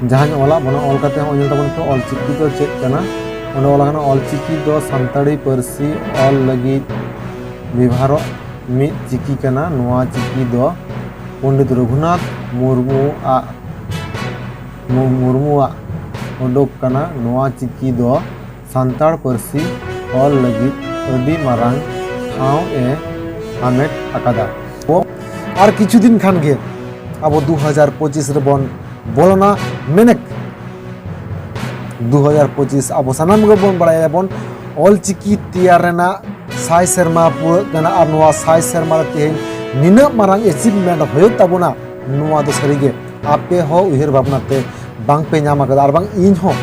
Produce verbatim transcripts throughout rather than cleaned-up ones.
ᱡᱟᱦᱟᱸᱧ ᱚᱞᱟᱜ ᱵᱚᱱᱟ, ᱚᱞ ᱠᱟᱛᱮ ᱦᱚᱸ ᱧᱮᱞ ᱛᱟᱵᱚᱱ ᱯᱮ, ᱚᱞ ᱪᱤᱠᱤ ᱫᱚ ᱪᱮᱫ ᱠᱟᱱᱟ? ᱚᱸᱰᱮ ᱚᱞ ᱟᱠᱟᱱᱟ, ᱚᱞ ᱪᱤᱠᱤ ᱫᱚ ᱥᱟᱱᱛᱟᱲᱤ ᱯᱟᱹᱨᱥᱤ ᱚᱞ ᱞᱟᱹᱜᱤᱫ ᱵᱮᱵᱷᱟᱨᱚᱜ ᱢᱤᱫ ᱪᱤᱠᱤ ᱠᱟᱱᱟ᱾ ᱱᱚᱣᱟ ᱪᱤᱠᱤ ᱫᱚ ᱯᱚᱱᱰᱤᱛ ᱨᱚᱜᱷᱩᱱᱟᱛᱷ ᱢᱩᱨᱢᱩᱣᱟᱜ ᱢᱩ- ᱢᱩᱨᱢᱩᱣᱟᱜ ᱩᱰᱩᱠ ᱠᱟᱱᱟ᱾ ᱱᱚᱣᱟ ᱪᱤᱠᱤ ᱫᱚ ᱥᱟᱱᱛᱟᱲ ᱯᱟᱹᱨᱥᱤ ᱚᱞ ᱞᱟᱹᱜᱤᱫ ᱟᱹᱰᱤ ᱢᱟᱨᱟᱝ ᱴᱷᱟᱶ ᱮ ᱦᱟᱢᱮᱴ ᱟᱠᱟᱫᱟ᱾ ᱟᱨ ᱠᱤᱪᱷᱩ ᱫᱤᱱ ᱠᱷᱟᱱ ᱜᱮ ᱟᱵᱚ ᱫᱩ ᱦᱟᱡᱟᱨ ᱯᱚᱸᱪᱤᱥ ᱨᱮᱵᱚᱱ ᱵᱚᱞᱚᱱᱟ᱾ ᱢᱮᱱᱮᱠ ᱫᱩ ᱦᱟᱡᱟᱨ ᱯᱚᱸᱪᱤᱥ, ᱟᱵᱚ ᱥᱟᱱᱟᱢ ᱜᱮᱵᱚᱱ ᱵᱟᱲᱟᱭᱟᱵᱚᱱ, ᱚᱞ ᱪᱤᱠᱤ ᱛᱮᱭᱟᱨ ᱨᱮᱱᱟᱜ ᱥᱟᱭ ᱥᱮᱨᱢᱟ ᱯᱩᱨᱟᱹᱜ ᱠᱟᱱᱟ᱾ ᱟᱨ ᱱᱚᱣᱟ ᱥᱟᱭ ᱥᱮᱨᱢᱟ ᱨᱮ ᱛᱮᱦᱮᱧ ᱱᱤᱱᱟᱹᱜ ᱢᱟᱨᱟᱝ ᱮᱪᱤᱵᱷᱢᱮᱱᱴ ᱦᱩᱭᱩᱜ ᱛᱟᱵᱚᱱᱟ, ᱱᱚᱣᱟ ᱫᱚ ᱥᱟᱹᱨᱤᱜᱮ ᱟᱯᱮ ᱦᱚᱸ ᱩᱭᱦᱟᱹᱨ ᱵᱷᱟᱵᱽᱱᱟ ᱛᱮ ᱵᱟᱝ ᱯᱮ ᱧᱟᱢ ᱟᱠᱟᱫᱟ, ᱟᱨ ᱵᱟᱝ ᱤᱧ ᱦᱚᱸ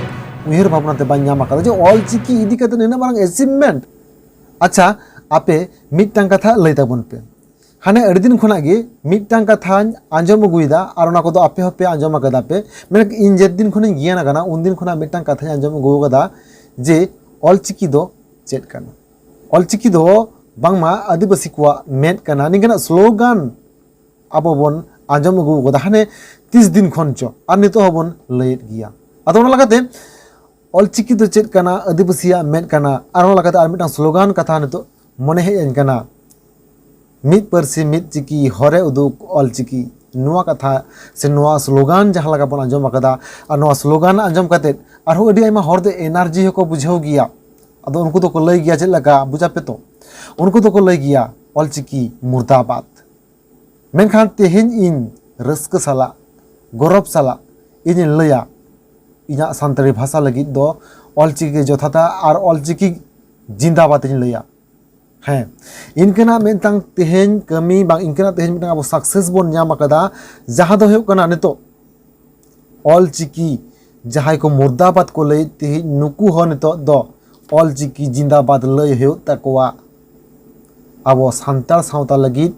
ᱩᱭᱦᱟᱹᱨ ᱵᱷᱟᱵᱽᱱᱟ ᱛᱮ ᱵᱟᱹᱧ ᱧᱟᱢ ᱟᱠᱟᱫᱟ ᱡᱮ ᱚᱞ ᱪᱤᱠᱤ ᱤᱫᱤ ᱠᱟᱛᱮ ᱱᱤᱱᱟᱹᱜ ᱢᱟᱨᱟᱝ ᱮᱪᱤᱵᱷᱢᱮᱱᱴ᱾ ᱟᱪᱪᱷᱟ, ᱟᱯᱮ ᱢᱤᱫᱴᱟᱝ ᱠᱟᱛᱷᱟ ᱞᱟᱹᱭ ᱛᱟᱵᱚᱱ ᱯᱮ᱾ ᱦᱟᱱᱮ ᱟᱹᱰᱤ ᱫᱤᱱ ᱠᱷᱚᱱᱟᱜ ᱜᱮ ᱢᱤᱫᱴᱟᱝ ᱠᱟᱛᱷᱟᱧ ᱟᱸᱡᱚᱢ ᱟᱹᱜᱩᱭᱮᱫᱟ, ᱟᱨ ᱚᱱᱟ ᱠᱚᱫᱚ ᱟᱯᱮ ᱦᱚᱸᱯᱮ ᱟᱸᱡᱚᱢ ᱟᱠᱟᱫᱟ ᱯᱮ, ᱢᱮᱱᱠᱷᱟᱱ ᱤᱧ ᱡᱮᱫ ᱫᱤᱱ ᱠᱷᱚᱱᱤᱧ ᱜᱮᱭᱟᱱ ᱟᱠᱟᱱᱟ, ᱩᱱ ᱫᱤᱱ ᱠᱷᱚᱱᱟᱜ ᱢᱤᱫᱴᱟᱝ ᱠᱟᱛᱷᱟᱧ ᱟᱸᱡᱚᱢ ᱟᱹᱜᱩ ᱟᱠᱟᱫᱟ ᱡᱮ ᱚᱞ ᱪᱤᱠᱤ ᱫᱚ ᱪᱮᱫ ᱠᱟᱱᱟ? ᱚᱞ ᱪᱤᱠᱤ ᱫᱚ ᱵᱟᱝᱢᱟ ᱟᱹᱫᱤᱵᱟᱹᱥᱤ ᱠᱚᱣᱟᱜ ᱢᱮᱫ ᱠᱟᱱᱟ, ᱱᱤᱝᱠᱟᱹᱱᱟᱜ ᱥᱞᱳᱜᱟᱱ ᱟᱵᱚ ᱵᱚᱱ ᱟᱸᱡᱚᱢ ᱟᱹᱜᱩ ᱟᱠᱟᱫᱟ ᱦᱟᱱᱮ ᱛᱤᱥ ᱫᱤᱱ ᱠᱷᱚᱱ ᱪᱚ, ᱟᱨ ᱱᱤᱛᱚᱜ ᱦᱚᱸᱵᱚᱱ ᱞᱟᱹᱭᱮᱫ ᱜᱮᱭᱟ᱾ ᱟᱫᱚ ᱚᱱᱟ ᱞᱮᱠᱟᱛᱮ ᱚᱞ ᱪᱤᱠᱤ ᱫᱚ ᱪᱮᱫ ᱠᱟᱱᱟ? ᱟᱹᱫᱤᱵᱟᱹᱥᱤᱭᱟᱜ ᱢᱮᱫ ᱠᱟᱱᱟ, ᱟᱨ ᱚᱱᱟ ᱞᱮᱠᱟᱛᱮ ᱟᱨ ᱢᱤᱫᱴᱟᱝ ᱥᱞᱳᱜᱟᱱ ᱠᱟᱛᱷᱟ ᱱᱤᱛᱚᱜ ᱢᱚᱱᱮ ᱦᱮᱡ ᱟᱹᱧ ᱠᱟᱱᱟ, ᱢᱤᱫ ᱯᱟᱹᱨᱥᱤ ᱢᱤᱫ ᱪᱤᱠᱤ ᱦᱚᱨᱮ ᱩᱫᱩᱜ ᱚᱞ ᱪᱤᱠᱤ᱾ ᱱᱚᱣᱟ ᱠᱟᱛᱷᱟ ᱥᱮ ᱱᱚᱣᱟ ᱥᱞᱳᱜᱟᱱ ᱡᱟᱦᱟᱸ ᱞᱮᱠᱟ ᱵᱚᱱ ᱟᱸᱡᱚᱢ ᱟᱠᱟᱫᱟ, ᱟᱨ ᱱᱚᱣᱟ ᱥᱞᱳᱜᱟᱱ ᱟᱸᱡᱚᱢ ᱠᱟᱛᱮᱫ ᱟᱨᱦᱚᱸ ᱟᱹᱰᱤ ᱟᱭᱢᱟ ᱦᱚᱲ ᱫᱚ ᱮᱱᱟᱨᱡᱤ ᱦᱚᱸᱠᱚ ᱵᱩᱡᱷᱟᱹᱣ ᱜᱮᱭᱟ᱾ ᱟᱫᱚ ᱩᱱᱠᱩ ᱫᱚᱠᱚ ᱞᱟᱹᱭ ᱜᱮᱭᱟ ᱪᱮᱫ ᱞᱮᱠᱟ, ᱵᱩᱡᱟᱯᱮ ᱛᱚ? ᱩᱱᱠᱩ ᱫᱚᱠᱚ ᱞᱟᱹᱭ ᱜᱮᱭᱟ, "ᱚᱞ ᱪᱤᱠᱤ ᱢᱩᱨᱫᱟᱵᱟᱫᱽ᱾" ᱢᱮᱱᱠᱷᱟᱱ ᱛᱮᱦᱮᱧ ᱤᱧ ᱨᱟᱹᱥᱠᱟᱹ ᱥᱟᱞᱟᱜ, ᱜᱚᱨᱚᱵᱽ ᱥᱟᱞᱟᱜ ᱤᱧᱤᱧ ᱞᱟᱹᱭᱟ, ᱤᱧᱟᱹᱜ ᱥᱟᱱᱛᱟᱲᱤ ᱵᱷᱟᱥᱟ ᱞᱟᱹᱜᱤᱫ ᱫᱚ ᱚᱞ ᱪᱤᱠᱤ ᱜᱮ ᱡᱚᱛᱷᱟᱛᱟ ᱟᱨ ᱚᱞ ᱪᱤᱠᱤ ᱡᱤᱱᱫᱟᱵᱟᱫᱽ ᱤᱧ ᱞᱟᱹᱭᱟ᱾ ᱦᱮᱸ, ᱤᱱᱠᱟᱹᱱᱟᱜ ᱢᱤᱫᱴᱟᱝ ᱛᱮᱦᱮᱧ ᱠᱟᱹᱢᱤ ᱵᱟᱝ, ᱤᱱᱠᱟᱹᱱᱟᱜ ᱛᱮᱦᱮᱧ ᱢᱤᱫᱴᱟᱝ ᱟᱵᱚ ᱥᱟᱠᱥᱮᱥ ᱵᱚᱱ ᱧᱟᱢ ᱟᱠᱟᱫᱟ, ᱡᱟᱦᱟᱸ ᱫᱚ ᱦᱩᱭᱩᱜ ᱠᱟᱱᱟ ᱱᱤᱛᱚᱜ ᱚᱞ ᱪᱤᱠᱤ ᱡᱟᱦᱟᱸᱭ ᱠᱚ ᱢᱩᱨᱫᱟᱵᱟᱫᱽ ᱠᱚ ᱞᱟᱹᱭᱮᱫ ᱛᱟᱦᱮᱸᱫ, ᱱᱩᱠᱩ ᱦᱚᱸ ᱱᱤᱛᱚᱜ ᱫᱚ ᱚᱞ ᱪᱤᱠᱤ ᱡᱤᱱᱫᱟᱵᱟᱫᱽ ᱞᱟᱹᱭ ᱦᱩᱭᱩᱜ ᱛᱟᱠᱚᱣᱟ᱾ ᱟᱵᱚ ᱥᱟᱱᱛᱟᱲ ᱥᱟᱶᱛᱟ ᱞᱟᱹᱜᱤᱫ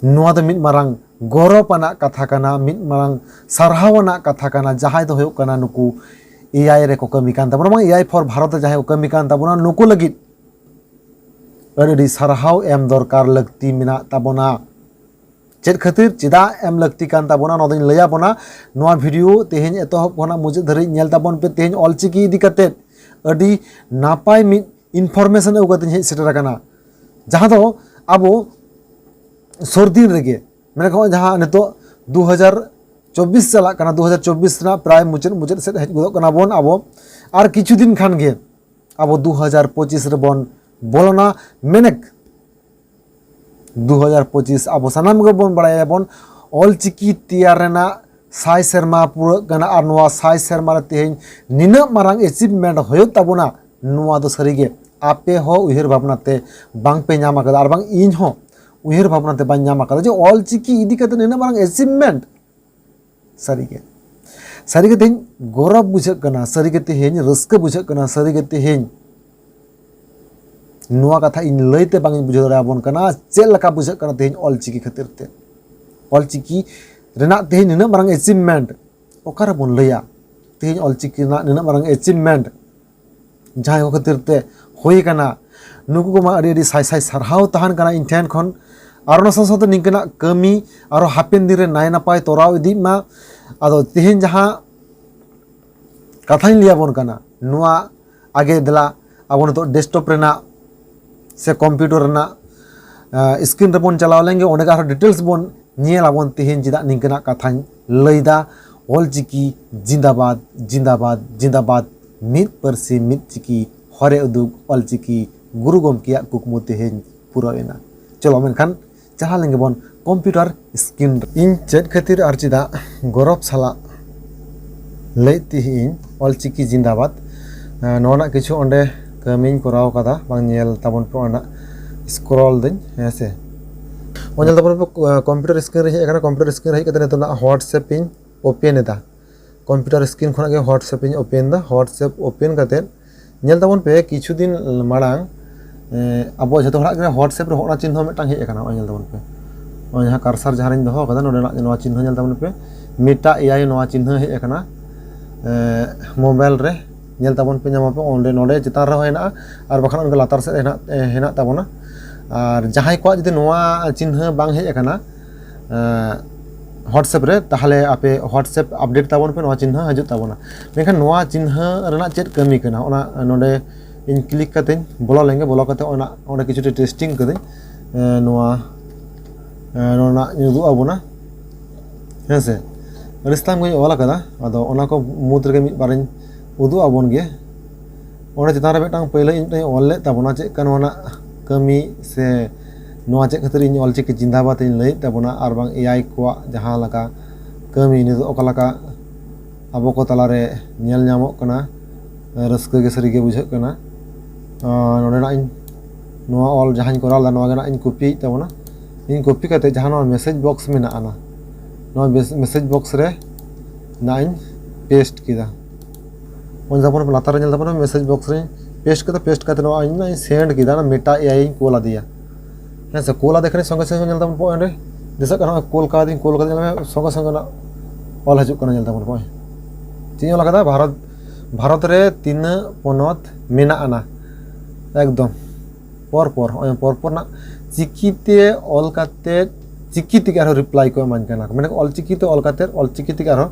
ᱱᱚᱣᱟ ᱫᱚ ᱢᱤᱫ ᱢᱟᱨᱟᱝ ᱜᱚᱨᱚᱵᱽ ᱟᱱᱟᱜ ᱠᱟᱛᱷᱟ ᱠᱟᱱᱟ, ᱢᱤᱫ ᱢᱟᱨᱟᱝ ᱥᱟᱨᱦᱟᱣ ᱟᱱᱟᱜ ᱠᱟᱛᱷᱟ ᱠᱟᱱᱟ, ᱡᱟᱦᱟᱸᱭ ᱫᱚ ᱦᱩᱭᱩᱜ ᱠᱟᱱᱟ ᱱᱩᱠᱩ ᱮᱭᱟᱭ ᱨᱮᱠᱚ ᱠᱟᱹᱢᱤ ᱠᱟᱱ ᱛᱟᱵᱚᱱᱟ, ᱵᱟᱝ ᱮᱭᱟᱭ ᱯᱷᱚᱨ ᱵᱷᱟᱨᱚᱛ ᱨᱮ ᱡᱟᱦᱟᱸᱭ ᱠᱚ ᱠᱟᱹᱢᱤ ᱠᱟᱱ ᱛᱟᱵᱚᱱᱟ, ᱱᱩᱠᱩ ᱞᱟᱹᱜᱤᱫ ᱟᱹᱰᱤ ᱟᱹᱰᱤ ᱥᱟᱨᱦᱟᱣ ᱮᱢ ᱫᱚᱨᱠᱟᱨ ᱞᱟᱹᱠᱛᱤ ᱢᱮᱱᱟᱜ ᱛᱟᱵᱚᱱᱟ᱾ ᱪᱮᱫ ᱠᱷᱟᱹᱛᱤᱨ, ᱪᱮᱫᱟᱜ ᱮᱢ ᱞᱟᱹᱠᱛᱤ ᱠᱟᱱ ᱛᱟᱵᱚᱱᱟ, ᱱᱚᱣᱟ ᱫᱚᱧ ᱞᱟᱹᱭ ᱟᱵᱚᱱᱟ᱾ ᱱᱚᱣᱟ ᱵᱷᱤᱰᱤᱭᱳ ᱛᱮᱦᱮᱧ ᱮᱛᱚᱦᱚᱵ ᱠᱷᱚᱱᱟᱜ ᱢᱩᱪᱟᱹᱫ ᱫᱷᱟᱹᱨᱤᱡ ᱧᱮᱞ ᱛᱟᱵᱚᱱ ᱯᱮ᱾ ᱛᱮᱦᱮᱧ ᱚᱞᱪᱤᱠᱤ ᱤᱫᱤ ᱠᱟᱛᱮ ᱟᱹᱰᱤ ᱱᱟᱯᱟᱭ ᱢᱤᱫ ᱤᱱᱯᱷᱚᱨᱢᱮᱥᱚᱱ ᱟᱹᱜᱩ ᱠᱟᱛᱮᱧ ᱦᱮᱡ ᱥᱮᱴᱮᱨ ᱟᱠᱟᱱᱟ, ᱡᱟᱦᱟᱸ ᱫᱚ ᱟᱵᱚ ᱥᱩᱨ ᱫᱤᱱ ᱨᱮᱜᱮ, ᱢᱮᱱ ᱜᱟᱱᱚᱜᱼᱟ, ᱡᱟᱦᱟᱸ ᱱᱤᱛᱚᱜ ᱫᱩ ᱦᱟᱡᱟᱨ ᱪᱚᱵᱵᱤᱥ ᱪᱟᱞᱟᱜ ᱠᱟᱱᱟ, ᱫᱩ ᱦᱟᱡᱟᱨ ᱪᱚᱵᱵᱤᱥ ᱨᱮᱱᱟᱜ ᱯᱨᱟᱭ ᱢᱩᱪᱟᱹᱫ ᱢᱩᱪᱟᱹᱫ ᱥᱮᱫ ᱦᱮᱡ ᱜᱚᱫᱚᱜ ᱠᱟᱱᱟ ᱵᱚᱱ ᱟᱵᱚ᱾ ᱟᱨ ᱠᱤᱪᱷᱩ ᱫᱤᱱ ᱠᱷᱟᱱ ᱜᱮ ᱟᱵᱚ ᱫᱩ ᱦᱟᱡᱟᱨ ᱯᱚᱸᱪᱤᱥ ᱨᱮᱵᱚᱱ ᱵᱚᱞᱚᱱᱟ᱾ ᱢᱮᱱᱮᱠ ᱫᱩ ᱦᱟᱡᱟᱨ ᱯᱚᱸᱪᱤᱥ ᱟᱵᱚ ᱥᱟᱱᱟᱢ ᱜᱮᱵᱚᱱ ᱵᱟᱲᱟᱭᱟᱵᱚᱱ, ᱚᱞᱪᱤᱠᱤ ᱛᱮᱭᱟᱨ ᱨᱮᱱᱟᱜ ᱥᱟᱭ ᱥᱮᱨᱢᱟ ᱯᱩᱨᱟᱹᱜ ᱠᱟᱱᱟ᱾ ᱟᱨ ᱱᱚᱣᱟ ᱥᱟᱭ ᱥᱮᱨᱢᱟ ᱨᱮ ᱛᱮᱦᱮᱧ ᱱᱤᱱᱟᱹᱜ ᱢᱟᱨᱟᱝ ᱮᱪᱤᱵᱷᱢᱮᱱᱴ ᱦᱩᱭᱩᱜ ᱛᱟᱵᱚᱱᱟ, ᱱᱚᱣᱟ ᱫᱚ ᱥᱟᱹᱨᱤᱜᱮ ᱟᱯᱮ ᱦᱚᱸ ᱩᱭᱦᱟᱹᱨ ᱵᱷᱟᱵᱽᱱᱟ ᱛᱮ ᱵᱟᱝᱯᱮ ᱧᱟᱢ ᱟᱠᱟᱫᱟ, ᱟᱨ ᱵᱟᱝ ᱤᱧ ᱦᱚᱸ ᱩᱭᱦᱟᱹᱨ ᱵᱷᱟᱵᱽᱱᱟ ᱛᱮ ᱵᱟᱹᱧ ᱧᱟᱢ ᱟᱠᱟᱫᱟ ᱡᱮ ᱚᱞᱪᱤᱠᱤ ᱤᱫᱤ ᱠᱟᱛᱮ ᱱᱤᱱᱟᱹᱜ ᱢᱟᱨᱟᱝ ᱮᱪᱤᱵᱷᱢᱮᱱᱴ᱾ ᱥᱟᱹᱨᱤᱜᱮ, ᱥᱟᱹᱨᱤᱜᱮ ᱛᱮᱦᱮᱧ ᱜᱚᱨᱚᱵᱽ ᱵᱩᱡᱷᱟᱹᱜ ᱠᱟᱱᱟ, ᱥᱟᱹᱨᱤᱜᱮ ᱛᱮᱦᱮᱧ ᱨᱟᱹᱥᱠᱟᱹ ᱵᱩᱡᱷᱟᱹᱜ ᱠᱟᱱᱟ, ᱥᱟᱹᱨᱤᱜᱮ ᱛᱮᱦᱮᱧ ᱱᱚᱣᱟ ᱠᱟᱛᱷᱟ ᱤᱧ ᱞᱟᱹᱭᱛᱮ ᱵᱟᱝ ᱤᱧ ᱵᱩᱡᱷᱟᱹᱣ ᱫᱟᱲᱮᱭᱟᱵᱚᱱ ᱠᱟᱱᱟ ᱪᱮᱫ ᱞᱮᱠᱟ ᱵᱩᱡᱷᱟᱹᱜ ᱠᱟᱱᱟ ᱛᱮᱦᱮᱧ ᱚᱞᱪᱤᱠᱤ ᱠᱷᱟᱹᱛᱤᱨ ᱛᱮ᱾ ᱚᱞᱪᱤᱠᱤ ᱨᱮᱱᱟᱜ ᱛᱮᱦᱮᱧ ᱱᱤᱱᱟᱹᱜ ᱢᱟᱨᱟᱝ ᱮᱪᱤᱵᱷᱢᱮᱱᱴ ᱚᱠᱟᱨᱮᱵᱚᱱ ᱞᱟᱹᱭᱟ? ᱛᱮᱦᱮᱧ ᱚᱞᱪᱤᱠᱤ ᱨᱮᱱᱟᱜ ᱱᱤᱱᱟᱹᱜ ᱢᱟᱨᱟᱝ ᱮᱪᱤᱵᱷᱢᱮᱱᱴ ᱡᱟᱦᱟᱸᱭ ᱠᱚ ᱠᱷᱟᱹᱛᱤᱨ ᱛᱮ ᱦᱩᱭ ᱟᱠᱟᱱᱟ, ᱱᱩᱠᱩ ᱠᱚᱢᱟ ᱟᱹᱰᱤ ᱟᱹᱰᱤ ᱥᱟᱭ ᱥᱟᱭ ᱥᱟᱨᱦᱟᱣ ᱛᱟᱦᱮᱱ ᱠᱟᱱᱟ ᱤᱧ ᱴᱷᱮᱱ ᱠᱷᱚᱱ᱾ ᱟᱨ ᱚᱱᱟ ᱥᱟᱶ ᱥᱟᱶᱛᱮ ᱱᱤᱝᱠᱟᱹᱱᱟᱜ ᱠᱟᱹᱢᱤ ᱟᱨᱚ ᱦᱟᱯᱮᱱ ᱫᱤᱱ ᱨᱮ ᱱᱟᱭ ᱱᱟᱯᱟᱭ ᱛᱚᱨᱟᱣ ᱤᱫᱤᱜ ᱢᱟ᱾ ᱟᱫᱚ ᱛᱮᱦᱮᱧ ᱡᱟᱦᱟᱸ ᱠᱟᱛᱷᱟᱧ ᱞᱟᱹᱭ ᱟᱵᱚᱱ ᱠᱟᱱᱟ, ᱱᱚᱣᱟ ᱟᱜᱮ ᱫᱮᱞᱟ ᱟᱵᱚ ᱱᱤᱛᱚᱜ ᱰᱮᱥᱠᱴᱚᱯ ᱨᱮᱱᱟᱜ ᱥᱮ ᱠᱚᱢᱯᱤᱭᱩᱴᱟᱨ ᱨᱮᱱᱟᱜ ᱥᱠᱨᱤᱱ ᱨᱮᱵᱚᱱ ᱪᱟᱞᱟᱣ ᱞᱮᱱᱜᱮ, ᱚᱸᱰᱮ ᱜᱮ ᱟᱨᱦᱚᱸ ᱰᱤᱴᱮᱞᱥ ᱵᱚᱱ ᱧᱮᱞ ᱟᱵᱚᱱ ᱛᱮᱦᱮᱧ ᱪᱮᱫᱟᱜ ᱱᱤᱝᱠᱟᱹᱱᱟᱜ ᱠᱟᱛᱷᱟᱧ ᱞᱟᱹᱭᱫᱟ᱾ ᱚᱞᱪᱤᱠᱤ ᱡᱤᱱᱫᱟᱵᱟᱫ, ᱡᱤᱱᱫᱟᱵᱟᱫ, ᱡᱤᱱᱫᱟᱵᱟᱫ, ᱢᱤᱫ ᱯᱟᱹᱨᱥᱤ ᱢᱤᱫ ᱪᱤᱠᱤ, ᱦᱚᱨᱮ ᱩᱫᱩᱜ ᱚᱞᱪᱤᱠᱤ, ᱜᱩᱨᱩ ᱜᱚᱢᱠᱮᱭᱟᱜ ᱠᱩᱠᱢᱩ ᱛᱮᱦᱮᱧ ᱯᱩᱨᱟᱹᱣ ᱮᱱᱟ᱾ ᱪᱚᱞᱚ ᱢᱮᱱᱠᱷᱟᱱ ᱪᱟᱞᱟᱣ ᱞᱮᱱ ᱜᱮᱵᱚᱱ ᱠᱚᱢᱯᱤᱭᱩᱴᱟᱨ ᱥᱠᱨᱤᱱ ᱨᱮ᱾ ᱤᱧ ᱪᱮᱫ ᱠᱷᱟᱹᱛᱤᱨ ᱟᱨ ᱪᱮᱫᱟᱜ ᱜᱚᱨᱚᱵᱽ ᱥᱟᱞᱟᱜ ᱞᱟᱹᱭᱮᱫ ᱛᱟᱦᱮᱸᱫ ᱤᱧ ᱚᱞᱪᱤᱠᱤ ᱡᱤᱱᱫᱟᱵᱟᱫ, ᱮᱸ, ᱱᱚᱣᱟ ᱨᱮᱱᱟᱜ ᱠᱤᱪᱷᱩ ᱚᱸᱰᱮ ᱠᱟᱹᱢᱤᱧ ᱠᱚᱨᱟᱣ ᱠᱟᱫᱟ, ᱵᱟᱝ ᱧᱮᱞ ᱛᱟᱵᱚᱱ ᱯᱮ, ᱚᱱᱟ ᱥᱠᱨᱚᱞ ᱫᱟᱹᱧ, ᱦᱮᱸ ᱥᱮ᱾ ᱚᱱᱟ ᱧᱮᱞ ᱛᱟᱵᱚᱱ ᱯᱮ, ᱠᱚᱢᱯᱤᱭᱩᱴᱟᱨ ᱥᱠᱨᱤᱱ ᱨᱮ ᱦᱮᱡ ᱟᱠᱟᱱᱟ᱾ ᱠᱚᱢᱯᱤᱭᱩᱴᱟᱨ ᱥᱠᱨᱤᱱ ᱨᱮ ᱦᱮᱡ ᱠᱟᱛᱮ ᱱᱤᱛᱚᱜ ᱱᱟᱜ WhatsApp ᱤᱧ ᱳᱯᱮᱱ ᱮᱫᱟ᱾ ᱠᱚᱢᱯᱤᱭᱩᱴᱟᱨ ᱥᱠᱨᱤᱱ ᱠᱷᱚᱱᱟᱜ ᱜᱮ WhatsApp ᱤᱧ ᱳᱯᱮᱱ ᱮᱫᱟ᱾ WhatsApp ᱳᱯᱮᱱ ᱠᱟᱛᱮ ᱧᱮᱞ ᱛᱟᱵᱚᱱ ᱯᱮ, ᱠᱤᱪᱷᱩ ᱫᱤᱱ ᱢᱟᱲᱟᱝ, ᱮᱸ, ᱟᱵᱚ ᱡᱷᱚᱛᱚ ᱦᱚᱲᱟᱜ ᱜᱮ WhatsApp ᱨᱮ ᱦᱚᱸᱜᱼᱚ ᱱᱟ ᱪᱤᱱᱦᱟᱹ ᱢᱤᱫᱴᱟᱝ ᱦᱮᱡ ᱟᱠᱟᱱᱟ᱾ ᱱᱚᱜᱼᱚᱭ ᱧᱮᱞ ᱛᱟᱵᱚᱱ ᱯᱮ, ᱱᱚᱜᱼᱚᱭ ᱡᱟᱦᱟᱸ ᱠᱟᱨᱥᱟᱨ ᱡᱟᱦᱟᱸ ᱨᱤᱧ ᱫᱚᱦᱚ ᱠᱟᱫᱟ, ᱱᱚᱰᱮᱱᱟᱜ ᱱᱚᱣᱟ ᱪᱤᱱᱦᱟᱹ ᱧᱮᱞ ᱛᱟᱵᱚᱱ ᱯᱮ, ᱢᱮᱴᱟ ᱮ ᱟᱭ ᱱᱚᱣᱟ ᱪᱤᱱᱦᱟᱹ ᱦᱮᱡ ᱟᱠᱟᱱᱟ᱾ ᱮᱸ, ᱢᱳᱵᱟᱭᱤᱞ ᱨᱮ ᱧᱮᱞ ᱛᱟᱵᱚᱱ ᱯᱮ, ᱧᱟᱢᱟᱯᱮ ᱚᱸᱰᱮ, ᱱᱚᱰᱮ ᱪᱮᱛᱟᱱ ᱨᱮᱦᱚᱸ ᱦᱮᱱᱟᱜᱼᱟ ᱟᱨ ᱵᱟᱠᱷᱟᱱ ᱚᱱᱠᱟ ᱞᱟᱛᱟᱨ ᱥᱮᱫ ᱨᱮ ᱦᱮᱱᱟᱜ, ᱮ, ᱦᱮᱱᱟᱜ ᱛᱟᱵᱚᱱᱟ᱾ ᱟᱨ ᱡᱟᱦᱟᱸᱭ ᱠᱚᱣᱟᱜ ᱡᱩᱫᱤ ᱱᱚᱣᱟ ᱪᱤᱱᱦᱟᱹ ᱵᱟᱝ ᱦᱮᱡ ᱟᱠᱟᱱᱟ, WhatsApp ᱨᱮ, ᱛᱟᱦᱚᱞᱮ ᱟᱯᱮ WhatsApp update ᱛᱟᱵᱚᱱ ᱯᱮ, ᱱᱚᱣᱟ ᱪᱤᱱᱦᱟᱹ ᱦᱤᱡᱩᱜ ᱛᱟᱵᱚᱱᱟ᱾ ᱢᱮᱱᱠᱷᱟᱱ ᱱᱚᱣᱟ ᱪᱤᱱᱦᱟᱹ ᱨᱮᱱᱟᱜ ᱪᱮᱫ ᱠᱟᱹᱢᱤ ᱠᱟᱱᱟ, ᱚᱱᱟ ᱱᱚᱰᱮ ᱤᱧ click ᱠᱟᱛᱮᱧ ᱵᱚᱞᱚ ᱞᱮᱱᱜᱮ᱾ ᱵᱚᱞᱚ ᱠᱟᱛᱮ ᱚᱱᱟ ᱚᱸᱰᱮ ᱠᱤᱪᱷᱩᱴᱟ testing ᱠᱟᱹᱫᱟᱹᱧ᱾ ᱮᱸ, ᱱᱚᱣᱟ ᱮᱸ, ᱱᱚᱰᱮᱱᱟᱜ ᱤᱧ ᱩᱫᱩᱜ ᱟᱵᱚᱱᱟ᱾ ᱦᱮᱸ ᱥᱮ, ᱟᱹᱰᱤ ᱥᱟᱛᱟᱢ ᱜᱤᱧ ᱚᱞ ᱟᱠᱟᱫᱟ, ᱟᱫᱚ ᱚᱱᱟ ᱠᱚ ᱢᱩᱫᱽ ᱨᱮᱜᱮ ᱢᱤᱫ ᱵᱟᱨᱤᱧ ᱩᱫᱩᱜ ᱟᱵᱚᱱ ᱜᱮ᱾ ᱚᱸᱰᱮ ᱪᱮᱛᱟᱱ ᱨᱮ ᱢᱤᱫᱴᱟᱝ ᱯᱟᱹᱭᱞᱟᱹ ᱤᱧ ᱢᱤᱫᱴᱟᱝ ᱚᱞ ᱞᱮᱫ ᱛᱟᱵᱚᱱᱟ, ᱪᱮᱫ ᱠᱟᱱ ᱱᱚᱣᱟ ᱨᱮᱱᱟᱜ ᱠᱟᱹᱢᱤ ᱥᱮ ᱱᱚᱣᱟ ᱪᱮᱫ ᱠᱷᱟᱹᱛᱤᱨ ᱤᱧ ᱚᱞᱪᱤᱠᱤ ᱡᱤᱸᱫᱟᱵᱟᱫᱽ ᱤᱧ ᱞᱟᱹᱭᱮᱫ ᱛᱟᱵᱚᱱᱟ, ᱟᱨ ᱵᱟᱝ AI ᱠᱚᱣᱟᱜ ᱡᱟᱦᱟᱸ ᱞᱮᱠᱟ ᱠᱟᱹᱢᱤ ᱱᱤᱛᱚᱜ ᱚᱠᱟ ᱞᱮᱠᱟ ᱟᱵᱚ ᱠᱚ ᱛᱟᱞᱟᱨᱮ ᱧᱮᱞ ᱧᱟᱢᱚᱜ ᱠᱟᱱᱟ, ᱨᱟᱹᱥᱠᱟᱹ ᱜᱮ ᱥᱟᱹᱨᱤ ᱜᱮ ᱵᱩᱡᱷᱟᱹᱜ ᱠᱟᱱᱟ᱾ ᱟᱨ ᱱᱚᱰᱮᱱᱟᱜ ᱤᱧ ᱱᱚᱣᱟ ᱚᱞ ᱡᱟᱦᱟᱸᱧ ᱠᱚᱨᱟᱣ ᱞᱮᱫᱟ, ᱱᱚᱣᱟ ᱜᱮ ᱱᱟᱜ ᱤᱧ ᱠᱚᱯᱤᱭᱮᱫ ᱛᱟᱵᱚᱱᱟ᱾ ᱤᱧ ᱠᱚᱯᱤ ᱠᱟᱛᱮ ᱡᱟᱦᱟᱸ ᱱᱚᱣᱟ message box ᱢᱮᱱᱟᱜᱼᱟ, ᱱᱚᱣᱟ message box ᱨᱮ ᱱᱟᱜ ᱤᱧ paste ᱠᱮᱫᱟ᱾ ᱚᱱᱟ ᱛᱟᱵᱚᱱ ᱞᱟᱛᱟᱨ ᱨᱮ ᱧᱮᱞ ᱛᱟᱵᱚᱱ message box ᱨᱮᱧ paste ᱠᱮᱫᱟ᱾ Paste ᱠᱟᱛᱮ ᱱᱚᱣᱟ ᱤᱧ ᱱᱟᱜ ᱤᱧ send ᱠᱮᱫᱟ, ᱚᱱᱟ Meta AI ᱤᱧ ᱠᱳᱞ ᱟᱫᱮᱭᱟ᱾ ᱦᱮᱸ ᱥᱮ, ᱠᱳᱞ ᱟᱫᱮ ᱠᱷᱟᱱ ᱥᱚᱸᱜᱮ ᱥᱚᱸᱜᱮ ᱧᱮᱞ ᱛᱟᱵᱚᱱ ᱯᱮ, ᱚᱸᱰᱮ ᱫᱤᱥᱟᱹᱜ ᱠᱟᱱᱟ, ᱠᱳᱞ ᱠᱟᱫᱤᱧ, ᱠᱳᱞ ᱠᱟᱫᱤᱧ, ᱧᱮᱞ ᱢᱮ, ᱥᱚᱸᱜᱮ ᱥᱚᱸᱜᱮ ᱱᱟᱜ ᱚᱞ ᱦᱤᱡᱩᱜ ᱠᱟᱱᱟ᱾ ᱧᱮᱞ ᱛᱟᱵᱚᱱ ᱯᱮ, ᱪᱮᱫ ᱤᱧ ᱚᱞ ᱟᱠᱟᱫᱟ? ᱵᱷᱟᱨᱚᱛ, ᱵᱷᱟᱨᱚᱛ ᱨᱮ ᱛᱤᱱᱟᱹᱜ ᱯᱚᱱᱚᱛ ᱢᱮᱱᱟᱜ ᱟᱱᱟ? ᱮᱠᱫᱚᱢ ᱯᱚᱨ ᱯᱚᱨ, ᱱᱚᱜᱼᱚᱭ ᱯᱚᱨ ᱯᱚᱨ ᱱᱟᱜ ᱪᱤᱠᱤᱛᱮ ᱚᱞ ᱠᱟᱛᱮ ᱪᱤᱠᱤ ᱛᱮᱜᱮ ᱟᱨᱦᱚᱸ reply ᱠᱚ ᱮᱢᱟᱹᱧ ᱠᱟᱱᱟ᱾ ᱢᱟᱱᱮ ᱚᱞᱪᱤᱠᱤ ᱛᱮ ᱚᱞ ᱠᱟᱛᱮ ᱚᱞᱪᱤᱠᱤ ᱛᱮᱜᱮ ᱟᱨᱦᱚᱸ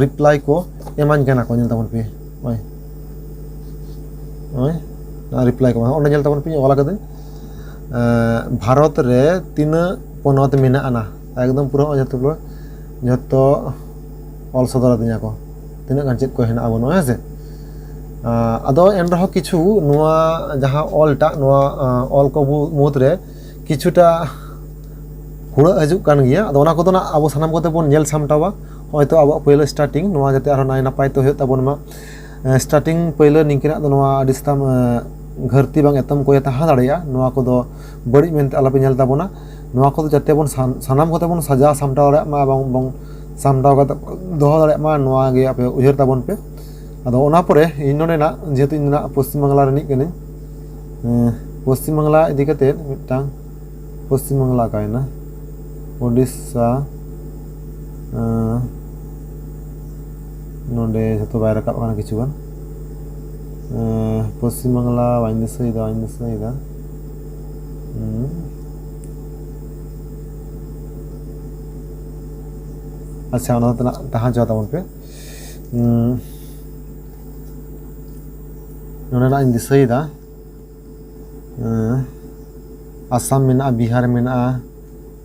reply ᱠᱚ ᱮᱢᱟᱹᱧ ᱠᱟᱱᱟ ᱠᱚ᱾ ᱧᱮᱞ ᱛᱟᱵᱚᱱ ᱯᱮ, ᱱᱚᱜᱼᱚᱭ, ᱱᱚᱜᱼᱚᱭ ᱱᱚᱣᱟ reply ᱠᱚ ᱮᱢᱟ᱾ ᱚᱸᱰᱮ ᱧᱮᱞ ᱛᱟᱵᱚᱱ ᱯᱮ, ᱚᱞ ᱟᱠᱟᱫᱟᱹᱧ, ᱮᱸ, ᱵᱷᱟᱨᱚᱛ ᱨᱮ ᱛᱤᱱᱟᱹᱜ ᱯᱚᱱᱚᱛ ᱢᱮᱱᱟᱜ ᱟᱱᱟ? ᱮᱠᱫᱚᱢ ᱯᱩᱨᱟᱹ ᱱᱚᱜᱼᱚᱭ ᱡᱚᱛᱚ ᱯᱩᱨᱟᱹ, ᱡᱚᱛᱚ ᱚᱞ ᱥᱚᱫᱚᱨ ᱟᱹᱫᱤᱧᱟ ᱠᱚ, ᱛᱤᱱᱟᱹᱜ ᱜᱟᱱ ᱪᱮᱫ ᱠᱚ ᱦᱮᱱᱟᱜᱼᱟ ᱵᱟᱹᱱᱩᱜᱼᱟ, ᱦᱮᱸ ᱥᱮ᱾ ᱟᱸ, ᱟᱫᱚ ᱮᱱ ᱨᱮᱦᱚᱸ ᱠᱤᱪᱷᱩ ᱱᱚᱣᱟ ᱡᱟᱦᱟᱸ ᱚᱞᱴᱟᱜ, ᱱᱚᱣᱟ, ᱟᱸ, ᱚᱞ ᱠᱚ ᱵᱩ-, ᱢᱩᱫᱽᱨᱮ ᱠᱤᱪᱷᱩᱴᱟ ᱦᱩᱲᱟᱹᱜ ᱦᱤᱡᱩᱜ ᱠᱟᱱ ᱜᱮᱭᱟ᱾ ᱟᱫᱚ ᱚᱱᱟ ᱠᱚᱫᱚ ᱱᱟᱜ ᱟᱵᱚ ᱥᱟᱱᱟᱢ ᱠᱚᱛᱮ ᱵᱚᱱ ᱧᱮᱞ ᱥᱟᱢᱴᱟᱣᱟ᱾ ᱦᱚᱭᱛᱳ ᱟᱵᱚᱣᱟᱜ ᱯᱳᱭᱞᱳ starting, ᱱᱚᱣᱟ ᱡᱟᱛᱮ ᱟᱨᱦᱚᱸ ᱱᱟᱭ ᱱᱟᱯᱟᱭ ᱛᱮ ᱦᱩᱭᱩᱜ ᱛᱟᱵᱚᱱ ᱢᱟ᱾ ᱮᱸ, starting ᱯᱳᱭᱞᱳ ᱱᱤᱝᱠᱟᱹᱱᱟᱜ ᱫᱚ ᱱᱚᱣᱟ ᱟᱹᱰᱤ ᱥᱟᱛᱟᱢ, ᱮᱸ, ᱜᱷᱟᱹᱨᱛᱤ ᱵᱟᱝ ᱮᱛᱚᱢ ᱠᱚᱭᱮ ᱛᱟᱦᱮᱸ ᱫᱟᱲᱮᱭᱟᱜᱼᱟ᱾ ᱱᱚᱣᱟ ᱠᱚᱫᱚ ᱵᱟᱹᱲᱤᱡ ᱢᱮᱱᱛᱮ ᱟᱞᱚᱯᱮ ᱧᱮᱞ ᱛᱟᱵᱚᱱᱟ᱾ ᱱᱚᱣᱟ ᱠᱚᱫᱚ ᱡᱟᱛᱮ ᱵᱚᱱ ᱥᱟᱱ-, ᱥᱟᱱᱟᱢ ᱠᱚᱛᱮ ᱵᱚᱱ ᱥᱟᱡᱟᱣ ᱥᱟᱢᱴᱟᱣ ᱫᱟᱲᱮᱭᱟᱜ ᱢᱟ ᱮᱵᱚᱝ ᱵᱚᱱ ᱥᱟᱢᱴᱟᱣ ᱠᱟᱛᱮ ᱫᱚᱦᱚ ᱫᱟᱲᱮᱭᱟᱜ ᱢᱟ, ᱱᱚᱣᱟ ᱜᱮ ᱟᱯᱮ ᱩᱭᱦᱟᱹᱨ ᱛᱟᱵᱚᱱ ᱯᱮ᱾ ᱟᱫᱚ ᱚᱱᱟ ᱯᱚᱨᱮ ᱤᱧ ᱱᱚᱰᱮᱱᱟᱜ, ᱡᱮᱦᱮᱛᱩ ᱤᱧ ᱱᱟᱜ ᱯᱚᱥᱪᱤᱢ ᱵᱟᱝᱞᱟ ᱨᱤᱱᱤᱡ ᱠᱟᱹᱱᱟᱹᱧ, ᱮᱸ, ᱯᱚᱥᱪᱤᱢ ᱵᱟᱝᱞᱟ ᱤᱫᱤ ᱠᱟᱛᱮ ᱢᱤᱫᱴᱟᱝ, ᱯᱚᱥᱪᱤᱢ ᱵᱟᱝᱞᱟ ᱚᱠᱟᱭᱮᱱᱟ? ᱳᱰᱤᱥᱟ, ᱮᱸ, ᱱᱚᱰᱮ ᱡᱷᱚᱛᱚ ᱵᱟᱭ ᱨᱟᱠᱟᱵ ᱠᱟᱱᱟ ᱠᱤᱪᱷᱩ ᱜᱟᱱ᱾ ᱮᱸ, ᱯᱚᱥᱪᱤᱢ ᱵᱟᱝᱞᱟ ᱵᱟᱹᱧ ᱫᱤᱥᱟᱹᱭᱮᱫᱟ, ᱵᱟᱹᱧ ᱫᱤᱥᱟᱹᱭᱮᱫᱟ᱾ ᱦᱩᱸ᱾ ᱟᱪᱪᱷᱟ, ᱚᱱᱟ ᱛᱮᱱᱟᱜ ᱛᱟᱦᱮᱸ ᱦᱚᱪᱚ ᱛᱟᱵᱚᱱ ᱯᱮ᱾ ᱩᱸ, ᱱᱚᱰᱮᱱᱟᱜ ᱤᱧ ᱫᱤᱥᱟᱹᱭᱮᱫᱟ, ᱮᱸ, ᱟᱥᱟᱢ ᱢᱮᱱᱟᱜᱼᱟ, ᱵᱤᱦᱟᱨ ᱢᱮᱱᱟᱜᱼᱟ,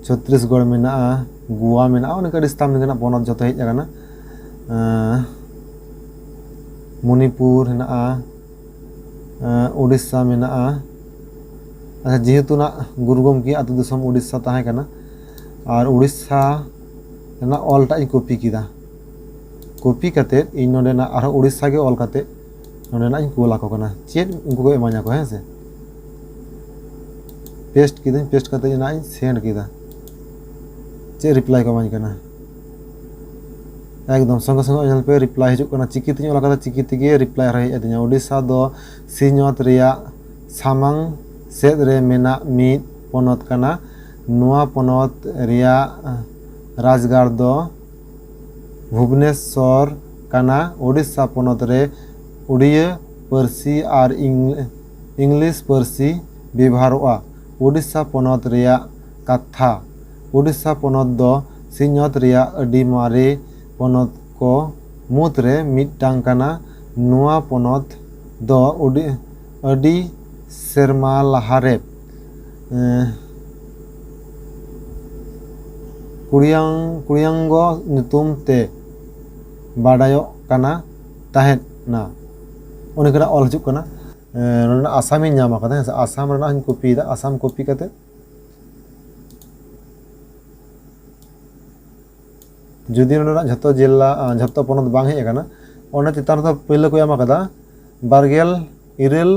ᱪᱷᱚᱛᱨᱤᱥᱜᱚᱲ ᱢᱮᱱᱟᱜᱼᱟ, ᱜᱳᱣᱟ ᱢᱮᱱᱟᱜᱼᱟ, ᱚᱱᱠᱟ ᱟᱹᱰᱤ ᱥᱟᱛᱟᱢ ᱞᱮᱠᱟᱱᱟᱜ ᱯᱚᱱᱚᱛ ᱡᱚᱛᱚ ᱦᱮᱡ ᱟᱠᱟᱱᱟ᱾ ᱮᱸ, ᱢᱚᱱᱤᱯᱩᱨ ᱦᱮᱱᱟᱜᱼᱟ, ᱮᱸ, ᱩᱲᱤᱥᱥᱟ ᱢᱮᱱᱟᱜᱼᱟ᱾ ᱟᱪᱪᱷᱟ, ᱡᱮᱦᱮᱛᱩ ᱱᱟᱜ ᱜᱩᱨᱩ ᱜᱚᱢᱠᱮᱭᱟᱜ ᱟᱹᱛᱩ ᱫᱤᱥᱚᱢ ᱩᱲᱤᱥᱥᱟ ᱛᱟᱦᱮᱸ ᱠᱟᱱᱟ, ᱟᱨ ᱩᱲᱤᱥᱥᱟ ᱨᱮᱱᱟᱜ ᱚᱞᱴᱟᱜ ᱤᱧ ᱠᱚᱯᱤ ᱠᱮᱫᱟ᱾ ᱠᱚᱯᱤ ᱠᱟᱛᱮᱫ ᱤᱧ ᱱᱚᱰᱮᱱᱟᱜ ᱟᱨᱦᱚᱸ ᱩᱲᱤᱥᱥᱟ ᱜᱮ ᱚᱞ ᱠᱟᱛᱮᱫ ᱱᱚᱰᱮᱱᱟᱜ ᱤᱧ ᱠᱩᱞ ᱟᱠᱚ ᱠᱟᱱᱟ᱾ ᱪᱮᱫ ᱩᱱᱠᱩ ᱠᱚ ᱮᱢᱟᱧᱟ ᱠᱚ, ᱦᱮᱸ ᱥᱮ? ᱯᱮᱥᱴ ᱠᱤᱫᱟᱹᱧ, ᱯᱮᱥᱴ ᱠᱟᱛᱮᱫ ᱱᱟᱜ ᱤᱧ ᱥᱮᱱᱰ ᱠᱮᱫᱟ᱾ ᱪᱮᱫ ᱨᱤᱯᱞᱟᱭ ᱠᱚ ᱮᱢᱟᱧ ᱠᱟᱱᱟ? ᱮᱠᱫᱚᱢ ᱥᱚᱸᱜᱮ ᱥᱚᱸᱜᱮ ᱧᱮᱞ ᱯᱮ, ᱨᱤᱯᱞᱟᱭ ᱦᱤᱡᱩᱜ ᱠᱟᱱᱟ᱾ ᱪᱤᱠᱤ ᱛᱮᱧ ᱚᱞ ᱟᱠᱟᱫᱟ, ᱪᱤᱠᱤ ᱛᱮᱜᱮ ᱨᱤᱯᱞᱟᱭ ᱟᱨᱦᱚᱸ ᱦᱮᱡ ᱟᱹᱫᱤᱧᱟ᱾ ᱳᱰᱤᱥᱟ ᱫᱚ ᱥᱤᱧᱚᱛ ᱨᱮᱭᱟᱜ ᱥᱟᱢᱟᱝ ᱥᱮᱫ ᱨᱮ ᱢᱮᱱᱟᱜ ᱢᱤᱫ ᱯᱚᱱᱚᱛ ᱠᱟᱱᱟ᱾ ᱱᱚᱣᱟ ᱯᱚᱱᱚᱛ ᱨᱮᱭᱟᱜ ᱨᱟᱡᱽᱜᱟᱲ ᱫᱚ ᱵᱷᱩᱵᱽᱱᱮᱥᱚᱨ ᱠᱟᱱᱟ᱾ ᱳᱰᱤᱥᱟ ᱯᱚᱱᱚᱛ ᱨᱮ ᱩᱲᱤᱭᱟᱹ ᱯᱟᱹᱨᱥᱤ ᱟᱨ ᱤᱝ-, ᱤᱝᱞᱤᱥ ᱯᱟᱹᱨᱥᱤ ᱵᱮᱵᱷᱟᱨᱚᱜᱼᱟ᱾ ᱳᱰᱤᱥᱟ ᱯᱚᱱᱚᱛ ᱨᱮᱭᱟᱜ ᱠᱟᱛᱷᱟ᱾ ᱳᱰᱤᱥᱟ ᱯᱚᱱᱚᱛ ᱫᱚ ᱥᱤᱧᱚᱛ ᱨᱮᱭᱟᱜ ᱟᱹᱰᱤ ᱢᱟᱨᱮ ᱯᱚᱱᱚᱛ ᱠᱚ ᱢᱩᱫᱽᱨᱮ ᱢᱤᱫᱴᱟᱝ ᱠᱟᱱᱟ᱾ ᱱᱚᱣᱟ ᱯᱚᱱᱚᱛ ᱫᱚ ᱩᱰᱤ-, ᱟᱹᱰᱤ ᱥᱮᱨᱢᱟ ᱞᱟᱦᱟᱨᱮ, ᱮᱸ, ᱠᱩᱲᱤᱭᱟᱝ-, ᱠᱩᱲᱤᱭᱟᱝᱜᱚ ᱧᱩᱛᱩᱢ ᱛᱮ ᱵᱟᱰᱟᱭᱚᱜ ᱠᱟᱱᱟ ᱛᱟᱦᱮᱸᱫ ᱱᱟ᱾ ᱚᱱᱮ ᱠᱟᱱᱟ ᱚᱞ ᱦᱤᱡᱩᱜ ᱠᱟᱱᱟ᱾ ᱮᱸ, ᱱᱚᱰᱮᱱᱟᱜ ᱟᱥᱟᱢᱤᱧ ᱧᱟᱢ ᱟᱠᱟᱫᱟ, ᱦᱮᱸ ᱥᱮ? ᱟᱥᱟᱢ ᱨᱮᱱᱟᱜ ᱦᱚᱸᱧ ᱠᱚᱯᱤᱭᱮᱫᱟ᱾ ᱟᱥᱟᱢ ᱠᱚᱯᱤ ᱠᱟᱛᱮ ᱡᱩᱫᱤ ᱱᱚᱰᱮᱱᱟᱜ ᱡᱷᱚᱛᱚ ᱡᱮᱞᱟ, ᱟᱸ, ᱡᱷᱚᱛᱚ ᱯᱚᱱᱚᱛ ᱵᱟᱝ ᱦᱮᱡ ᱟᱠᱟᱱᱟ, ᱚᱱᱟ ᱪᱮᱛᱟᱱ ᱨᱮᱫᱚ ᱯᱳᱭᱞᱳ ᱠᱚ ᱮᱢ ᱟᱠᱟᱫᱟ ᱵᱟᱨᱜᱮᱞ ᱤᱨᱟᱹᱞ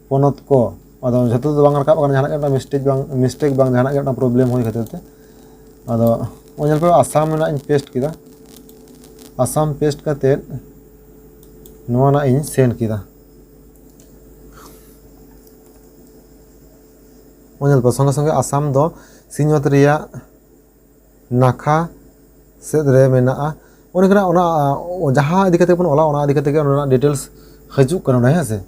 ᱯᱚᱱᱚᱛ ᱠᱚ᱾ ᱟᱫᱚ ᱡᱷᱚᱛᱚ ᱫᱚ ᱵᱟᱝ ᱨᱟᱠᱟᱵ ᱟᱠᱟᱱᱟ, ᱡᱟᱦᱟᱱᱟᱜ ᱜᱮ ᱢᱤᱫᱴᱟᱝ ᱢᱤᱥᱴᱮᱠ ᱵᱟᱝ, ᱢᱤᱥᱴᱮᱠ ᱵᱟᱝ ᱡᱟᱦᱟᱱᱟᱜ ᱜᱮ ᱢᱤᱫᱴᱟᱝ ᱯᱨᱚᱵᱞᱮᱢ ᱦᱩᱭ ᱠᱷᱟᱹᱛᱤᱨ ᱛᱮ᱾ ᱟᱫᱚ ᱚᱱᱟ ᱧᱮᱞ ᱯᱮ, ᱟᱥᱟᱢ ᱨᱮᱱᱟᱜ ᱤᱧ ᱯᱮᱥᱴ ᱠᱮᱫᱟ᱾ ᱟᱥᱟᱢ ᱯᱮᱥᱴ ᱠᱟᱛᱮᱫ ᱱᱚᱣᱟ ᱱᱟᱜ ᱤᱧ ᱥᱮᱱᱰ ᱠᱮᱫᱟ᱾ ᱚᱱᱟ ᱧᱮᱞ ᱯᱮ, ᱥᱚᱸᱜᱮ ᱥᱚᱸᱜᱮ ᱟᱥᱟᱢ ᱫᱚ ᱥᱤᱧᱚᱛ ᱨᱮᱭᱟᱜ ᱱᱟᱠᱷᱟ ᱥᱮᱫ ᱨᱮ ᱢᱮᱱᱟᱜᱼᱟ᱾ ᱚᱱᱮ ᱠᱟᱱᱟ ᱚᱱᱟ, ᱚ, ᱡᱟᱦᱟᱸ ᱤᱫᱤ ᱠᱟᱛᱮ ᱵᱚᱱ ᱚᱞᱟ, ᱚᱱᱟ ᱤᱫᱤ ᱠᱟᱛᱮ ᱜᱮ ᱚᱱᱟ ᱨᱮᱱᱟᱜ ᱰᱤᱴᱮᱞᱥ ᱦᱤᱡᱩᱜ ᱠᱟᱱᱟ ᱱᱚᱰᱮ, ᱦᱮᱸ ᱥᱮ?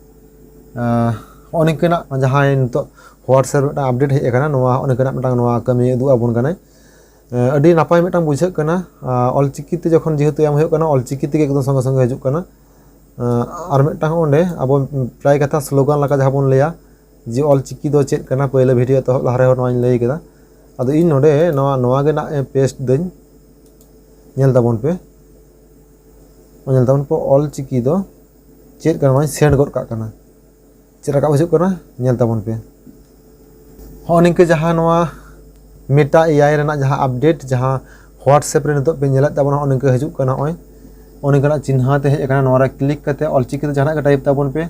ᱟᱸ, ᱦᱚᱸᱜᱼᱚ ᱱᱤᱝᱠᱟᱹᱱᱟᱜ ᱡᱟᱦᱟᱸᱭ ᱱᱤᱛᱚᱜ WhatsApp ᱨᱮ ᱢᱤᱫᱴᱟᱝ ᱟᱯᱰᱮᱴ ᱦᱮᱡ ᱟᱠᱟᱱᱟ, ᱱᱚᱣᱟ ᱦᱚᱸᱜᱼᱚ ᱱᱤᱝᱠᱟᱹᱱᱟᱜ ᱢᱤᱫᱴᱟᱝ ᱱᱚᱣᱟ ᱠᱟᱹᱢᱤ ᱩᱫᱩᱜ ᱟᱵᱚᱱ ᱠᱟᱱᱟᱭ᱾ ᱟᱹᱰᱤ ᱱᱟᱯᱟᱭ ᱢᱤᱫᱴᱟᱝ ᱵᱩᱡᱷᱟᱹᱜ ᱠᱟᱱᱟ᱾ ᱚᱞᱪᱤᱠᱤ ᱛᱮ ᱡᱚᱠᱷᱚᱱ ᱡᱮᱦᱮᱛᱩ ᱮᱢ ᱦᱩᱭᱩᱜ ᱠᱟᱱᱟ, ᱚᱞᱪᱤᱠᱤ ᱛᱮᱜᱮ ᱮᱠᱫᱚᱢ ᱥᱚᱸᱜᱮ ᱥᱚᱸᱜᱮ ᱦᱤᱡᱩᱜ ᱠᱟᱱᱟ᱾ ᱟᱨ ᱢᱤᱫᱴᱟᱝ ᱚᱸᱰᱮ ᱟᱵᱚ ᱯᱨᱟᱭ ᱠᱟᱛᱷᱟ ᱥᱞᱳᱜᱟᱱ ᱞᱮᱠᱟ ᱡᱟᱦᱟᱸ ᱵᱚᱱ ᱞᱟᱹᱭᱟ, ᱡᱮ ᱚᱞᱪᱤᱠᱤ ᱫᱚ ᱪᱮᱫ ᱠᱟᱱᱟ, ᱯᱳᱭᱞᱳ ᱵᱷᱤᱰᱤᱭᱳ ᱮᱛᱚᱦᱚᱵ ᱞᱟᱦᱟ ᱨᱮᱦᱚᱸ ᱱᱚᱣᱟᱧ ᱞᱟᱹᱭ ᱠᱮᱫᱟ᱾ ᱟᱫᱚ ᱤᱧ ᱱᱚᱰᱮ ᱱᱚᱣᱟ ᱱᱚᱣᱟ ᱜᱮ ᱱᱟᱜ ᱯᱮᱥᱴ ᱫᱟᱹᱧ᱾ ᱧᱮᱞ ᱛᱟᱵᱚᱱ ᱯᱮ, ᱧᱮᱞ ᱛᱟᱵᱚᱱ ᱯᱮ, ᱚᱞᱪᱤᱠᱤ ᱫᱚ ᱪᱮᱫ ᱠᱟᱱᱟ, ᱱᱚᱣᱟᱧ ᱥᱮᱱᱰ ᱜᱚᱫ ᱠᱟᱜ ᱠᱟᱱᱟ᱾ ᱪᱮᱫ ᱨᱟᱠᱟᱵ ᱦᱤᱡᱩᱜ ᱠᱟᱱᱟ, ᱧᱮᱞ ᱛᱟᱵᱚᱱ ᱯᱮ᱾ ᱦᱚᱸᱜᱼᱚ ᱱᱤᱝᱠᱟᱹ ᱡᱟᱦᱟᱸ ᱱᱚᱣᱟ ᱢᱮᱴᱟ ᱮ ᱟᱭ ᱨᱮᱱᱟᱜ ᱡᱟᱦᱟᱸ ᱟᱯᱰᱮᱴ, ᱡᱟᱦᱟᱸ WhatsApp ᱨᱮ ᱱᱤᱛᱚᱜ ᱯᱮ ᱧᱮᱞᱮᱫ ᱛᱟᱵᱚᱱᱟ, ᱦᱚᱸᱜᱼᱚ ᱱᱤᱝᱠᱟᱹ ᱦᱤᱡᱩᱜ ᱠᱟᱱᱟ᱾ ᱱᱚᱜᱼᱚᱭ ᱱᱚᱜᱼᱚ ᱱᱤᱝᱠᱟᱹᱱᱟᱜ ᱪᱤᱱᱦᱟᱹ ᱛᱮ ᱦᱮᱡ ᱟᱠᱟᱱᱟ᱾ ᱱᱚᱣᱟ ᱨᱮ ᱠᱞᱤᱠ ᱠᱟᱛᱮ ᱚᱞᱪᱤᱠᱤ ᱛᱮ ᱡᱟᱦᱟᱱᱟᱜ ᱜᱮ ᱴᱟᱭᱤᱯ ᱛᱟᱵᱚᱱ ᱯᱮ,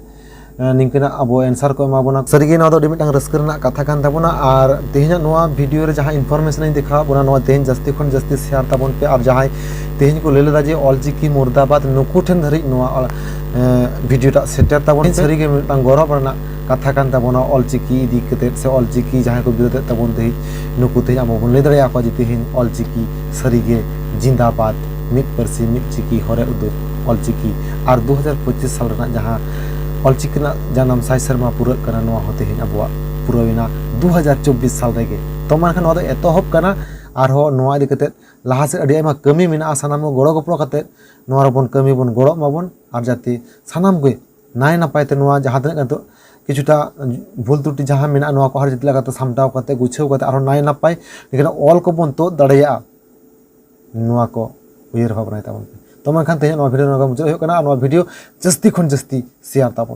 ᱱᱤᱝᱠᱟᱹᱱᱟᱜ ᱟᱵᱚ ᱮᱱᱥᱟᱨ ᱠᱚ ᱮᱢᱟ ᱵᱚᱱᱟ᱾ ᱥᱟᱹᱨᱤᱜᱮ ᱱᱚᱣᱟ ᱫᱚ ᱟᱹᱰᱤ ᱢᱤᱫᱴᱟᱝ ᱨᱟᱹᱥᱠᱟᱹ ᱨᱮᱱᱟᱜ ᱠᱟᱛᱷᱟ ᱠᱟᱱ ᱛᱟᱵᱚᱱᱟ᱾ ᱟᱨ ᱛᱮᱦᱮᱧᱟᱜ ᱱᱚᱣᱟ ᱵᱷᱤᱰᱤᱭᱳ ᱨᱮ ᱡᱟᱦᱟᱸ ᱤᱱᱯᱷᱚᱨᱢᱮᱥᱚᱱ ᱤᱧ ᱫᱮᱠᱷᱟᱣᱟᱫ ᱵᱚᱱᱟ, ᱱᱚᱣᱟ ᱛᱮᱦᱮᱧ ᱡᱟᱹᱥᱛᱤ ᱠᱷᱚᱱ ᱡᱟᱹᱥᱛᱤ ᱥᱮᱭᱟᱨ ᱛᱟᱵᱚᱱ ᱯᱮ᱾ ᱟᱨ ᱡᱟᱦᱟᱸᱭ ᱛᱮᱦᱮᱧ ᱠᱚ ᱞᱟᱹᱭ ᱞᱮᱫᱟ ᱡᱮ ᱚᱞᱪᱤᱠᱤ ᱢᱩᱨᱫᱟᱵᱟᱫᱽ, ᱱᱩᱠᱩ ᱴᱷᱮᱱ ᱫᱷᱟᱹᱨᱤᱡ ᱱᱚᱣᱟ ᱚᱞ-, ᱮᱸ, ᱵᱷᱤᱰᱤᱭᱳ ᱴᱟᱜ ᱥᱮᱴᱮᱨ ᱛᱟᱵᱚᱱ ᱯᱮ᱾ ᱥᱟᱹᱨᱤᱜᱮ ᱢᱤᱫᱴᱟᱝ ᱜᱚᱨᱚᱵᱽ ᱨᱮᱱᱟᱜ ᱠᱟᱛᱷᱟ ᱠᱟᱱ ᱛᱟᱵᱚᱱᱟ ᱚᱞᱪᱤᱠᱤ ᱤᱫᱤ ᱠᱟᱛᱮᱫ, ᱥᱮ ᱚᱞᱪᱤᱠᱤ ᱡᱟᱦᱟᱸᱭ ᱠᱚ ᱵᱤᱨᱳᱫᱮᱫ ᱛᱟᱵᱚᱱ ᱛᱮᱦᱮᱧ, ᱱᱩᱠᱩ ᱛᱮᱦᱮᱧ ᱟᱵᱚ ᱵᱚᱱ ᱞᱟᱹᱭ ᱫᱟᱲᱮᱭᱟᱠᱚᱣᱟ ᱡᱮ ᱛᱮᱦᱮᱧ ᱚᱞᱪᱤᱠᱤ ᱥᱟᱹᱨᱤᱜᱮ ᱡᱤᱱᱫᱟᱵᱟᱫᱽ, ᱢᱤᱫ ᱯᱟᱹᱨᱥᱤ ᱢᱤᱫ ᱪᱤᱠᱤ ᱦᱚᱨᱮ ᱩᱫᱩᱜ ᱚᱞᱪᱤᱠᱤ᱾ ᱟᱨ ᱫᱩ ᱦᱟᱡᱟᱨ ᱯᱚᱸᱪᱤᱥ ᱥᱟᱞ ᱨᱮᱱᱟᱜ ᱡᱟᱦᱟᱸ ᱚᱞᱪᱤᱠᱤ ᱨᱮᱱᱟᱜ ᱡᱟᱱᱟᱢ ᱥᱟᱭ ᱥᱮᱨᱢᱟ ᱯᱩᱨᱟᱹᱜ ᱠᱟᱱᱟ, ᱱᱚᱣᱟ ᱦᱚᱸ ᱛᱮᱦᱮᱧ ᱟᱵᱚᱣᱟᱜ ᱯᱩᱨᱟᱹᱣᱮᱱᱟ ᱫᱩ ᱦᱟᱡᱟᱨ ᱪᱚᱵᱵᱤᱥ ᱥᱟᱞ ᱨᱮᱜᱮ᱾ ᱛᱚ ᱢᱟ ᱮᱱᱠᱷᱟᱱ ᱱᱚᱣᱟ ᱫᱚ ᱮᱛᱚᱦᱚᱵ ᱠᱟᱱᱟ, ᱟᱨᱦᱚᱸ ᱱᱚᱣᱟ ᱤᱫᱤ ᱠᱟᱛᱮᱫ ᱞᱟᱦᱟ ᱥᱮᱫ ᱟᱹᱰᱤ ᱟᱭᱢᱟ ᱠᱟᱹᱢᱤ ᱢᱮᱱᱟᱜᱼᱟ᱾ ᱥᱟᱱᱟᱢ ᱠᱚ ᱜᱚᱲᱚ ᱜᱚᱯᱚᱲᱚ ᱠᱟᱛᱮᱫ ᱱᱚᱣᱟ ᱨᱮᱵᱚᱱ ᱠᱟᱹᱢᱤ ᱵᱚᱱ ᱜᱚᱲᱚᱜ ᱢᱟᱵᱚᱱ, ᱟᱨ ᱡᱟᱛᱮ ᱥᱟᱱᱟᱢ ᱜᱮ ᱱᱟᱭ ᱱᱟᱯᱟᱭ ᱛᱮ ᱱᱚᱣᱟ ᱡᱟᱦᱟᱸ ᱛᱤᱱᱟᱹᱜ ᱱᱤᱛᱚᱜ ᱠᱤᱪᱷᱩᱴᱟ ᱵᱷᱩᱞ ᱛᱨᱩᱴᱤ ᱡᱟᱦᱟᱸ ᱢᱮᱱᱟᱜᱼᱟ, ᱱᱚᱣᱟ ᱠᱚ ᱟᱨ ᱡᱩᱫᱤ ᱞᱮᱠᱟᱛᱮ ᱥᱟᱢᱴᱟᱣ ᱠᱟᱛᱮ ᱜᱩᱪᱷᱟᱹᱣ ᱠᱟᱛᱮ ᱟᱨᱦᱚᱸ ᱱᱟᱭ ᱱᱟᱯᱟᱭ ᱱᱤᱝᱠᱟᱹᱱᱟᱜ ᱚᱞ ᱠᱚᱵᱚᱱ ᱛᱩᱫ ᱫᱟᱲᱮᱭᱟᱜᱼᱟ, ᱱᱚᱣᱟ ᱠᱚ ᱩᱭᱦᱟᱹᱨ ᱵᱷᱟᱵᱽᱱᱟᱭ ᱛᱟᱵᱚᱱ ᱯᱮ᱾ ᱛᱚ ᱢᱮᱱᱠᱷᱟᱱ ᱛᱮᱦᱮᱧ ᱱᱚᱣᱟ ᱵᱷᱤᱰᱤᱭᱳ ᱱᱚᱰᱮ ᱢᱩᱪᱟᱹᱫ ᱦᱩᱭᱩᱜ ᱠᱟᱱᱟ, ᱟᱨ ᱱᱚᱣᱟ ᱵᱷᱤᱰᱤᱭᱳ ᱡᱟᱹᱥᱛᱤ ᱠᱷᱚᱱ ᱡᱟᱹᱥᱛᱤ ᱥᱮᱭᱟᱨ ᱛᱟᱵᱚᱱ ᱯᱮ᱾